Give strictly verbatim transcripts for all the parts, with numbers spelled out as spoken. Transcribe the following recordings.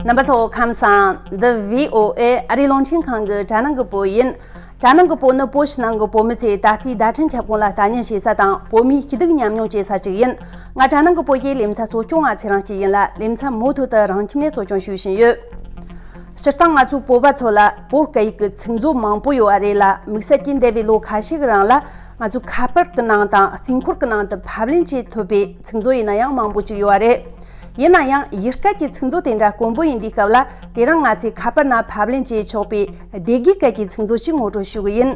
རྣམ་པ་ཚོ་ཁམས་བཟང་། འདི་བྷི་ཨོ་ཨེ་ཨ་རིའི་རླུང་འཕྲིན་ཁང་གི་དྲ་ནང་གི་བོད་ཡིན། དྲ་ནང་གི་བོད་ནི་བོད་ཕྱི་ནང་གི་བོད་མི་ཚོས་ད་ལྟའི་བརྡ་འཕྲིན་ཁྱབ་ཁོངས་ལ་ལྟ་ཉན་བྱེད་ས་དང་བོད་མིའི་སྐྱིད་སྡུག་མཉམ་མྱོང་བྱེད་ས་ཞིག་ཡིན། ང་དྲ་ནང་གི་བོད་ཀྱི་ལེ་ཚན་གཙོ་སྐྱོང་བ་ཚེ་རིང་སྐྱིད་ཡིན་ལ། ལེ་ཚན་མུ་མཐུད་དུ་རང་ཁྱིམ་ནས་གཙོ་སྐྱོང་ཞུས་བཞིན་ཡོད། སྤྱིར་བཏང་ང་ཚོའི་བོད་པ་ཚོ་ལ་བོད་སྐད་ཡིག་གི་ཚིག་མཛོད་མང་པོ་ཡོད་པ་རེད་ལ། དམིགས་བསལ་གྱིས་འདས་པའི་ལོ་ཁ་ཤས་ཀྱི་རིང་ལ་ང་ཚོའི་ཁ་པར་གྱི་ནང་དང་རྩིས་འཁོར་གྱི་ནང་དུ་ཕབ་ལེན་བྱེད་ཐུབ་པའི་ཚིག་མཛོད་ཡིན་ན་ཡང་མང་པོ་ཅིག་ཡོད་པ་རེད། ཡིན་ན་ཡང་ཡུལ་སྐད་ཀྱི་ཚིག་མཛོད་དེ་འདྲ་དཀོན་པོ་ཡིན་དུས་སྐབས་ལ། དེ་རིང་ང་ཚོས་ཁ་པར་ནང་ཕབ་ལེན་བྱེད་ཆོག་པའི་སྡེ་དགེའི་སྐད་ཀྱི་ཚིག་མཛོད་ཅིག་ངོ་སྤྲོད་ཞུ་གི་ཡིན།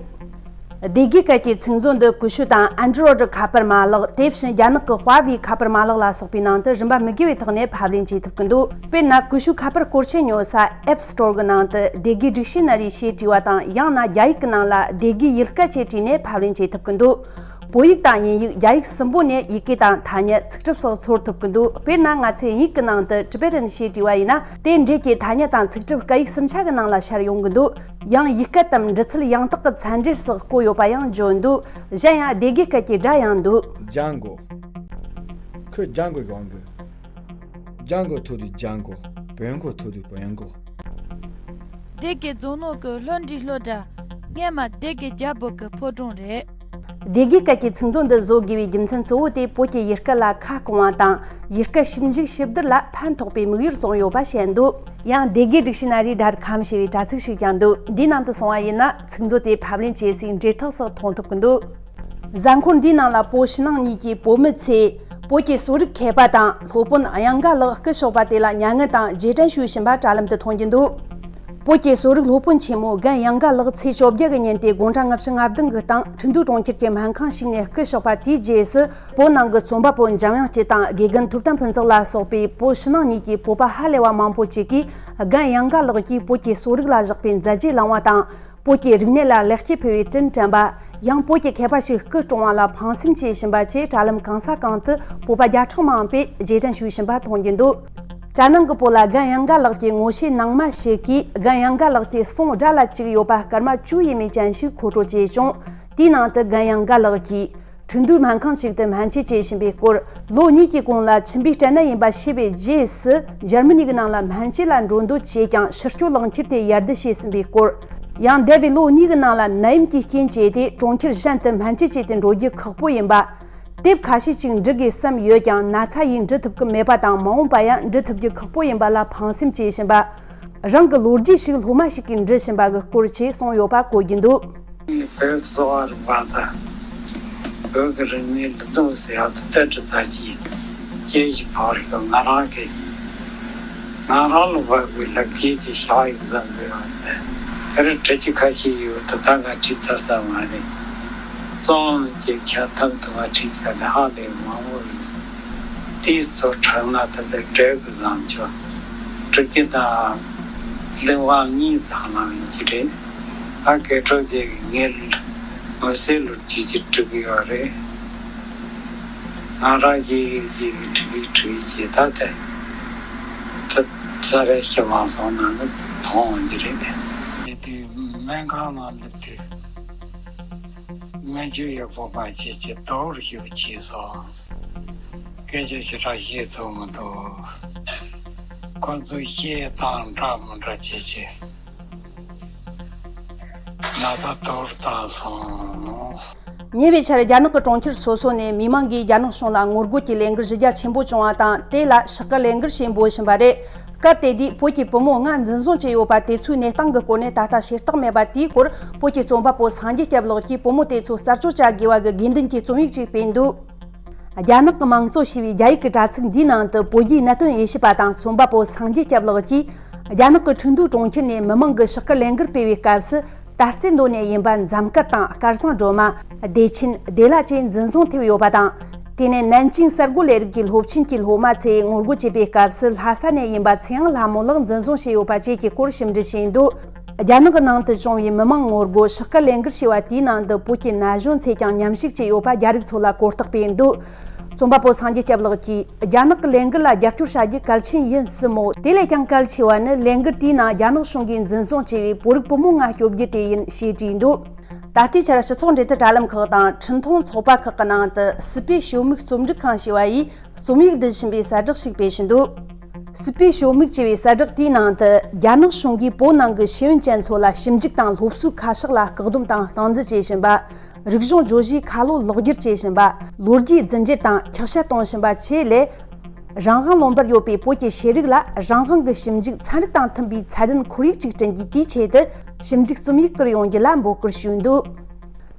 སྡེ་དགེའི་སྐད་ཀྱི་ཚིག་མཛོད་འདི་ཀུ་ཤུ་དང་ཨན་ཌོ་རོ་ཌི་ཁ་པར་མ་ལག་དེ་བཞིན་རྒྱ་ནག་གི་ཧྭ་ཝེ་ཁ་པར་མ་ལག་ལ་སོགས་པའི་ནང་དུ་རིན་པ་མི་དགོས་པའི་ཐོག་ནས་ཕབ་ལེན་བྱེད་ཐུབ་ཀྱི་འདུག་དཔེར་ན། ཀུ་ཤུ་ཁ་པར་སྐོར་ཆེན་ཉོ་ས་App Store གི་ནང་དུ་སྡེ་དགེ་ཌིག་ཤི་ན་རི་ཞེས་བྲིས་པ་དང་། ཡང་ན་རྒྱ་ཡིག་གི་ནང་ལ་སྡེ་དགེའི་ཡུལ་སྐད་ཅེས་བྲིས་ནས་ཕབ་ལེན་བྱེད་ཐུབ་ཀྱི་འདུག་བོད་ཡིག་དང་དབྱིན་ཡིག་རྒྱ་ཡིག་གསུམ་པོ་ནས་ཡི་གེ་དང་ཐ་སྙད་ཚིག་གྲུབ་སོགས་ཚོར་ཐུབ་ཀྱི་འདུག་དཔེར་ན། ང་ཚོས་དབྱིན་ཡིག་གི་ནང་དུ་Tibetan ཞེས་བྲིས་པ་ཡིན་ན། དེ་འབྲེལ་གྱི་ཐ་སྙད་དང་ཚིག་གྲུབ་སྐད་ཡིག་གསུམ་ཆ་གི་ནང་ལ་ཤར་ཡོང་གི་འདུག་ཡང་ཡིག་སྐད་དམ་འབྲི་ཚུལ་ཡང་དག་གི་ཚད་འབྲས་སོགས་བཀོད་ཡོད་པ་ཡང་བརྗོད་འདུག་གཞན་ཡང་སྡེ་དགེ་སྐད་ཀྱི་སྒྲ་ཡང་འདུག་ལྗང་གུ། ཁོས་ལྗང་གུ་གྱོན་གི། ལྗང་གུ་ཐུག་དུས་ལྗང་གུ། བོན་གུ་ཐུག་དུས་བོན་གུ། སྡེ་དགེ་རྫོང་ནང་གི་ལྷོ་འབྲི་ལྷོ་སྒྲ། སྔས་མ་སྡེ་དགེ་རྒྱལ་པོ་གི་ཕོ་བྲང་རེད། སྡེ་དགེ་སྐད་ཀྱི་ཚིག་མཛོད་འདི་བཟོ་དགོས་པའི་རྒྱུ་མཚན་གཙོ་བོ་དེ་བོད་ཀྱི་ཡུལ་སྐད་ལ་ཁ་སྐོང་བ་དང་། ཡུལ་སྐད་ཞིབ་འཇུག་ཞིབ་བསྡུར་ལ་ཕན་ཐོགས་པའི་དམིགས་ཡུལ་བཟུང་ཡོད་པ་བཤད་འདུག་ཡང་སྡེ་དགེ་ཌིག་ཤི་ན་རི་ཌོཊ་ཀོམ་ཞེས་པའི་དྲ་ཚིགས་ཤིག་ཀྱང་འདུག་འདིའི་ནང་དུ་སོང་བ་ཡིན་ན། ཚིག་མཛོད་དེ་ཕབ་ལེན་བྱེད་སའི་འབྲེལ་ཐག་སོགས་མཐོང་ཐུབ་ཀྱི་འདུག་གཟའ་འཁོར་འདིའི་ནང་ལ་བོད་ཕྱི་ནང་གཉིས་ཀྱི་བོད་མི་ཚོས་བོད་ཀྱི་གསོ་རིག་མཁས་པ་དང་སློབ་དཔོན་གཡང་དགའ་ལགས་སྐུ་གཤེགས་པ་དེ་ལ་མྱ་ངན་དང་རྗེས་དྲན་ཞུ་བཞིན་པ་དྲ་ལམ་དུ་མཐོང་རྒྱུ་འདུག་བོད་ཀྱི་གསོ་རིག་སློབ་དཔོན་ཆེན་མོ་རྒན་གཡང་དགའ་ལགས་ཚེས་བཅོ་བརྒྱད་ཀྱི་ཉིན་ཏེ་དགུང་གྲངས་ལྔ་བཅུ་ང་བདུན་གྱི་སྟེང་ཁྲིན་ཏུའུ་གྲོང་ཁྱེར་གྱི་སྨན་ཁང་ཞིག་ནས་སྐུ་གཤེགས་པ་དེའི་རྗེས་སུ། བོད་ནང་གི་རྩོམ་པ་པོ་འཇམ་དབྱངས་སྐྱིད་དང་དགེ་རྒན་ཐུབ་བསྟན་ཕུན་ཚོགས་ལ་སོགས་པའི་བོད་ཕྱི་ནང་གཉིས་ཀྱི་བོད་པ་ཧ་ལས་པ་མང་པོ་ཅིག་གིས་རྒན་གཡང་དགའ་ལགས་ཀྱིས་བོད་ཀྱི་གསོ་རིག་ལ་བཞག་པའི་མཛད་རྗེས་བླངས་པ་དང་། བོད་ཀྱི་རིག་གནས་ལ་ལེགས་སྐྱེས་ཕུལ་བའི་བཀྲིན་དྲན་པ། ཡང་བོད་ཀྱི་མཁས་པ་ཞིག་སྐུ་བཀྲོངས་པ་ལ་ཕངས་སེམས་བཅས་བཞིན་པ་བཅས་དྲ་ལམ་གང་ས་གང་དུ་བོད་པ་བརྒྱ་ཕྲག་མང་པོས་རྗེས་དྲན་ཞུ་བཞིན་པ་མཐོང་རྒྱུ་འདུག་དྲ་ནང་གི་བོད་ལ་རྒན་གཡང་དགའ་ལགས་ཀྱི་ངོ་ཤེས་ནང་མ་ཞིག་གིས། རྒན་གཡང་དགའ་ལགས་ཀྱི་གསུང་སྒྲ་ལ་བཅུག་ཡོད་པ་སྐར་མ་བཅུ་ཡས་མས་ཅན་ཞིག་མཁོ་སྤྲོད་བྱས་བྱུང་། དེའི་ནང་དུ་རྒན་གཡང་དགའ་ལགས་ཀྱིས། ཁྲིན་ཏུའུ་སྨན་ཁང་ཞིག་ཏུ་སྨན་བཅོས་བྱེད་བཞིན་པའི་སྐོར། ལོ་གཉིས་ཀྱི་གོང་ལ་མཆིན་པའི་སྐྲན་ནད་ཡིན་པ་ཤེས་པའི་རྗེས་སུ། འཇར་མ་ནི་གི་ནང་ལ་སྨན་བཅོས་ལ་འགྲོ་འདོད་བྱས་ཀྱང་། ཕྱིར་སྐྱོད་ལག་འཁྱེར་དེ་ཡར་ལྡུད་བྱས་ཟིན་པའི་སྐོར། ཡང་འདས་པའི་ལོ་གཉིས་ཀྱི་ནང་ལ་ནད་ཡམས་ཀྱི་རྐྱེན་བྱས་ཏེ། གྲོང་ཁྱེར་གཞན་དུ་སྨན་བཅོས་བྱས་ཏེ་འགྲོ་རྒྱུ་ཁག་པོ་ཡིན་པ། དེབ་ཁ་ཤས་ཅིག་འབྲི་དགོས་བསམ་ཡོད་ཀྱང་། ན་ཚ་ཡིས་འབྲི་ཐུབ་ཀྱི་མེད་པ་དང་། མ་འོངས་པ་ཡང་འབྲི་ཐུབ་རྒྱུ་ཁག་པོ་ཡིན་པ་ལ་ཕངས་སེམས་བཅས་བཞིན་པ། རང་གི་ལོ་རྒྱུས་ཤིག་སློབ་མ་ཞིག་གིས་འབྲི་བཞིན་པ་གི་སྐོར་བཅས་གསུངས་ཡོད་པ་གོ་རྒྱུ་འདུག་ངས་བོད་གསོ་བ་རིག་པ་དང་། བོད་ཀྱི་རིག་གནས་ལ་འདུག་ཟེར་ཡག་ཏུ་ལྟ་གྲི་ཚ་གྱིས་སྐྱེས་ཤིག་ཕོག་རེད། ང་རང་གི་ང་རང་ལ་བབས་པའི་ལག་ཁྱེར་གྱི་ཞག་ཡིག་བཟང་པོའི་འོག་ཏུ་དེར་བྲི་རྒྱུ་ཁ་ཤས་ཡོད་དུ། ད་ང་བྲིས་ཚར་ས་མ་རེད། རྩོམ་གྱི་ཁྱབ་ཐང་དུ་བ་བྲིས་ཁ་ནས་ཧ་ལས་མང་བོ་ཡོད། དེའི་ཚོ་དྲངས་ན་ད་ལྟ་འབྲས་བུ་བཟང་ཆོག་འགྲིག་གི་དང་། གླེང་བ་གཉིས་ཚང་ལང་ཡིན་གྱི་རེད། ཨ་སྐད་གྲོགས་རྗེས་ཀྱི་ངེད་མི་སེར་ལོ་རྒྱུས་ཀྱི་འགྲིག་གི་ཡོད་རེད། ང་རང་ཡིག་ཡིག་ཡིག་འགྲིག་གི་འགྲིག་གི་བྱེད་ད་དེ། ད་ཚ་རེ་ཞིག་མ་སོང་ན་ནི་མཐོང་འོང་གྱི་རེད། དེ་དུས་སྨན་ཁང་ནང་སླེབས་དུས་སྨན་བཅོས་ཡག་པོ་མ་བྱེད་ཅེས་དོགས་རྒྱུ་བྱས་སོང་། སྐད་ཆ་ཞེ་དྲག་བཤད་ཐུབ་མི་འདུག་ཁོ་ཚོས་བཤད་སྟངས་འདྲ་མི་འདྲ་བྱས་བྱས་ན་ད་དོར་བཏང་སོང་། ཉེ་བའི་ཆར་རྒྱ་ནག་གི་གྲོང་ཁྱེར་སོ་སོ་ནས་མི་མང་གིས་རྒྱ་ནག་གཞུང་ལ་ངོ་རྒོལ་གྱི་ལས་འགུལ་གཞི་རྒྱ་ཆེན་པོ་བྱུང་བ་དང་། དེ་ལ་ཕྱག་དཀར་ལས་འགུལ་ཞེས་འབོད་བཞིན་པ་རེད། སྐབས་དེ་དུས་བོད་ཀྱི་བུ་མོ་ལྔ་འཛིན་བཟུང་བྱས་ཡོད་པ་དེ་ཚོའི་གནས་སྟངས་ཀྱི་སྐོར་ནས་ད་ལྟ་བྱེ་བྲག་མེད་པ་དེའི་སྐོར། བོད་ཀྱི་རྩོམ་པ་པོ་སངས་རྒྱས་སྐྱབས་ལགས་ཀྱིས་བུ་མོ་དེ་ཚོ་རྩད་གཅོད་བྱ་དགོས་པ་གི་དགོས་འདུན་གྱི་རྩོམ་ཡིག་ཅིག་སྤེལ་འདུག་རྒྱ་ནག་གི་དམངས་གཙོ་ཞེས་པའི་རྒྱ་ཡིག་གི་དྲ་ཚིགས་འདིའི་ནང་དུ་བོད་རྒྱའི་གནད་དོན་དབྱེ་ཞིབ་པ་དང་རྩོམ་པ་པོ་སངས་རྒྱས་སྐྱབས་ལགས་ཀྱིས། རྒྱ་ནག་གི་ཁྲིན་ཏུའུ་གྲོང་ཁྱེར་ནས་མི་མང་གི་ཕྱག་དཀར་ལས་འགུལ་སྤེལ་བའི་སྐབས་སུ། དར་རྩེ་མདོ་ནས་ཡིན་པ་འཛོམས་དཀར་དང་སྐལ་བཟང་སྒྲོལ་མ། བདེ་ཆེན་བདེ་ལ་བཅས་འཛིན་བཟུང་ཐེབས་ཡོད་པ་དང་། དེ་ནས་ནན་ཅིང་གསར་འགོད་ལས་རིགས་ཀྱི་སློབ་ཆེན་གྱི་སློབ་མ་ཚོས་ངོ་རྒོལ་བྱེད་པའི་སྐབས་སུ། ལྷ་ས་ནས་ཡིན་པ་ཚེ་དབང་ལྷ་མོ་ལགས་འཛིན་བཟུང་བྱས་ཡོད་པ་བཅས་ཀྱི་སྐོར་ཞིབ་འབྲི་བྱས་འདུག་རྒྱ་ནག་གི་ནང་དུ་བྱུང་བའི་མི་མང་ངོ་རྒོལ་ཕྱག་དཀར་ལས་འགུལ་ཞེས་པ་དེའི་ནང་དུ་བོད་ཀྱི་ན་གཞོན་ཚོས་ཀྱང་མཉམ་ཞུགས་བྱས་ཡོད་པ་རྒྱ་རིགས་ཚོ་ལ་གོ་རྟོགས་སྤེལ་འདུག་རྩོམ་པ་པོ་སངས་རྒྱས་སྐྱབས་ལགས་ཀྱིས། རྒྱ་ནག་གི་ལས་འགུལ་ལ་རྒྱབ་སྐྱོར་བྱ་རྒྱུ་གལ་ཆེན་ཡིན་སྲིད་མོད། དེ་ལས་ཀྱང་གལ་ཆེ་བ་ནི་ལས་འགུལ་དེའི་ནང་རྒྱ་ནག་གཞུང་གིས་འཛིན་བཟུང་བྱས་པའི་བོད་རིགས་བུ་མོ་ལྔ་སྐྱོབ་རྒྱུ་དེ་ཡིན་ཞེས་བྲིས་འདུག་ད་ལྟའི་ཆར་སྤྱི་ཚོགས་འབྲེལ་མཐུད་དྲ་ལམ་ཁག་དང་འཕྲིན་གཏོང་ཚོགས་པ་ཁག་གི་ནང་དུ་སྲིད་པའི་ཞི་མོལ་རྩོམ་སྒྲིག་ཁང་ཞེས་པ་ཡིས་རྩོམ་ཡིག་བསྡུ་བཞིན་པའི་གསལ་བསྒྲགས་ཤིག་སྤེལ་བཞིན་འདུག་སྲིད་པའི་ཞོལ་མིག་ཅེས་པའི་གསལ་བསྒྲགས་དེའི་ནང་དུ། རྒྱ་ནག་གཞུང་གིས་བོད་ནང་གི་ཤེས་ཡོན་ཅན་ཚོ་ལ་ཞིབ་འཇུག་དང་སློབ་གསོའི་ཁ་ཕྱོགས་ལ་བཀག་སྡོམ་དང་སྟངས་འཛིན་བྱེད་བཞིན་པ། རིག་གཞུང་བརྗོད་གཞིའི་ཁ་ལོ་ལོག་སྒྱུར་བྱེད་བཞིན་པ། ལོ་རྒྱུས་རྫུན་འབྲེལ་དང་འཁྱག་བཤད་གཏོང་བཞིན་པ་བཅས་ལས། རང་དབང་ལུང་པར་ཡོད་པའི་བོད་ཀྱི་ཤེས་རིག་ལ་རང་དབང་གི་ཞིབ་འཇུག་ཚན་རིག་དང་མཐུན་པའི་ཚད་ལྡན་ཁོར་ཡུག་ཅིག་བསྐྲུན་རྒྱུའི་དེའི་ཆེད་དུ། ཞིབ་འཇུག་རྩོམ་ཡིག་བསྐུར་ཡོང་རྒྱུ་ལ་འབོད་སྐུལ་ཞུས་འདུག།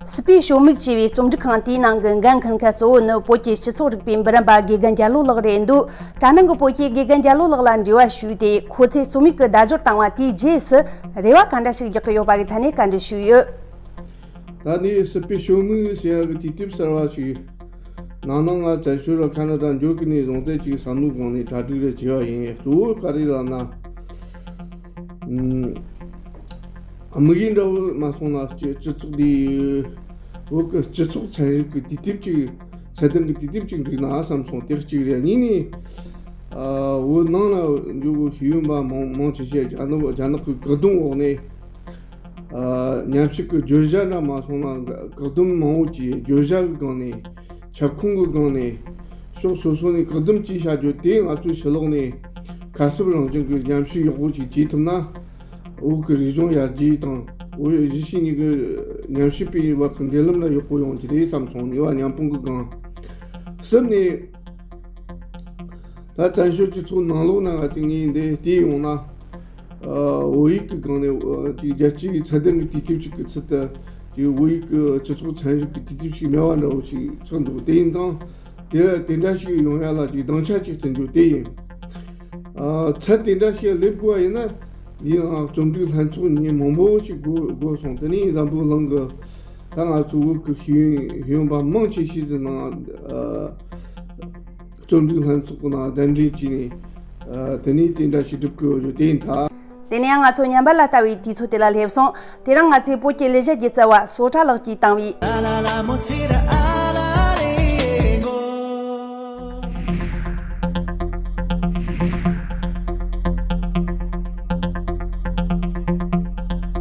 སྲིད་པའི་ཞོལ་མིག་ཅེས་པའི་རྩོམ་སྒྲིག་ཁང་དེའི་ནང་གི་འགན་འཁུར་མཁན་གཙོ་བོ་ནི་བོད་ཀྱི་སྤྱི་ཚོགས་རིག་པའི་འབུམ་རམས་པ་དགེ་རྒན་རྒྱལ་ལོ་ལགས་རེད་འདུག། གྲྭ་ནང་གི་བོད་ཀྱི་དགེ་རྒན་རྒྱལ་ལོ་ལགས་ལ་འབྲེལ་བ་ཞུས་ཏེ། ཁོ་ཚོས་རྩོམ་ཡིག་གི་བརྡ་སྦྱོར་བཏང་བ་དེའི་རྗེས་སུ། རེ་བ་ག་འདྲ་ཞིག་རྒྱག་གི་ཡོད་པ་གི་ཐད་ནས་བཀའ་འདྲི་ཞུས་ཡོད། ད་ནི་སྲིད་པའི་ཞོལ་མིག་ཟེར་ཡག་གི་དུས་དེབ་གསར་བ་ཞིག་ནང་ནང་ང་བཙན་བྱོལ་ར་ཁ་ན་ཌ་འབྱོར་གི་ནས་བཟུང་སྟེ་ཅིག་བསམ་བློའི་སྒང་ནས་གྲ་སྒྲིག་རེ་བྱས་པ་ཡིན། གཙོ་བོ་ག་རེ་ལབ་ན། ཨུམ། དམིགས་ཡུལ་འདྲ་བོ་མ་སོང་ན་སྤྱི་སྤྱི་ཚོགས་འདི། བོད་ཀྱི་སྤྱི་ཚོགས་ཚན་རིག་གི་དུས་དེབ་ཅིག་ཚད་ལྡན་གྱི་དུས་དེབ་ཅིག་འགྲིག་ན་བསམ་སོང་། དེ་གཅིག་རེད། གཉིས་ནས། ཨ། བོད་ནང་ལ་འབྱོར་བའི་ཤེས་ཡོན་པ་མང་མང་ཆེ་ཤས་རྒྱ་ནག་རྒྱ་ནག་གི་བཀག་སྡོམ་འོག་ནས། ཨ། ཉམས་ཞིབ་ཀྱི་བརྗོད་བྱ་འདྲ་མ་སོང་ན་བཀག་སྡོམ་མང་བོ་གྱིས་བརྗོད་བྱ་གི་སྒང་ནས། ཁྱབ་ཁོངས་ཀྱི་སྒང་ནས། ཕྱོགས་སོ་སོ་ནས་བཀག་སྡོམ་བྱས་བཞག་རྒྱུ་དེ་ང་ཚོའི་ཕྱི་ལོགས་ནས་ཁ་གསབ་རང་བཞིན་གྱི་ཉམས་ཞིབ་ཡག་པོ་ཞིག་བྱེད་ཐུབ་ན། བོད་ཀྱི་རིག་གཞུང་ཡར་རྒྱས་དང་བོད་གཞིས་བྱེས་གཉིས་ཀྱི་ཉམས་ཞིབ་པའི་བར་གྱི་འབྲེལ་ལམ་ལ་ཡག་པོ་ཡོང་གི་རེད་བསམ་སོང་། ནུས་པ་མཉམ་སྤུངས་ཀྱི་སྒང་། གསུམ་ནས། ད་བཙན་བྱོལ་སྤྱི་ཚོགས་ནང་ལོགས་ན་ང་ཚོ་ངས་འདི་བལྟས་ཡོང་ན། ཨ། བོད་ཡིག་གི་སྒང་ནས། ཨ། ཅིག་རྒྱལ་སྤྱིའི་ཚད་ལྡན་གྱི་དུས་དེབ་ཅིག་གི་ཚུལ་དུ་ཅིག་བོད་ཡིག་གི་སྤྱི་ཚོགས་ཚན་རིག་གི་དུས་དེབ་ཅིག་མེད་པ་འདྲ་བོ་ཞིག་ཆགས་འདུག། དེ་ཡིན་ཙང་དེ་དེ་འདྲ་ཞིག་ཡོང་ཡ་ལ་ཅིག་སྡིངས་ཆ་ཅིག་བརྩི་རྒྱུ་དེ་ཡིན། ཨ། ཚད་དེ་འདྲ་ཞིག་སླེབས་དགོས་པ་ཡིན་ན། འདིའི་ནང་རྩོམ་སྒྲིག་ལྷན་ཚོགས་མི་མང་པོ་ཞིག་དགོས་དགོས་སོང་། དེ་ནས་འཛམ་བུ་གླིང་གི་ད་ང་ཚོ་བོད་ཀྱི་ཤེས་ཡོན་ཤེས་ཡོན་པ་མང་ཆེ་ཤོས་ཀྱི་ནང་། ཨ། རྩོམ་སྒྲིག་ལྷན་ཚོགས་ཀྱི་ནང་གདན་འདྲེན་བྱས་ནས། ཨ། དེ་ནས་དེ་འདྲ་ཞིག་སྒྲུབ་དགོས་ཡོད་དེ་ཡིན་ད། དེ་ནས་ཡང་ང་ཚོ་ཉམས་པ་ལ་ལྟ་བའི་དུས་ཚོད་དེ་ལ་སླེབས་སོང་། དེ་རིང་ང་ཚོས་བོད་ཀྱི་ལས་བྱ་སྒྱུ་རྩལ་བ་བསོད་གྲགས་ལགས་ཀྱིས་བཏང་བའི།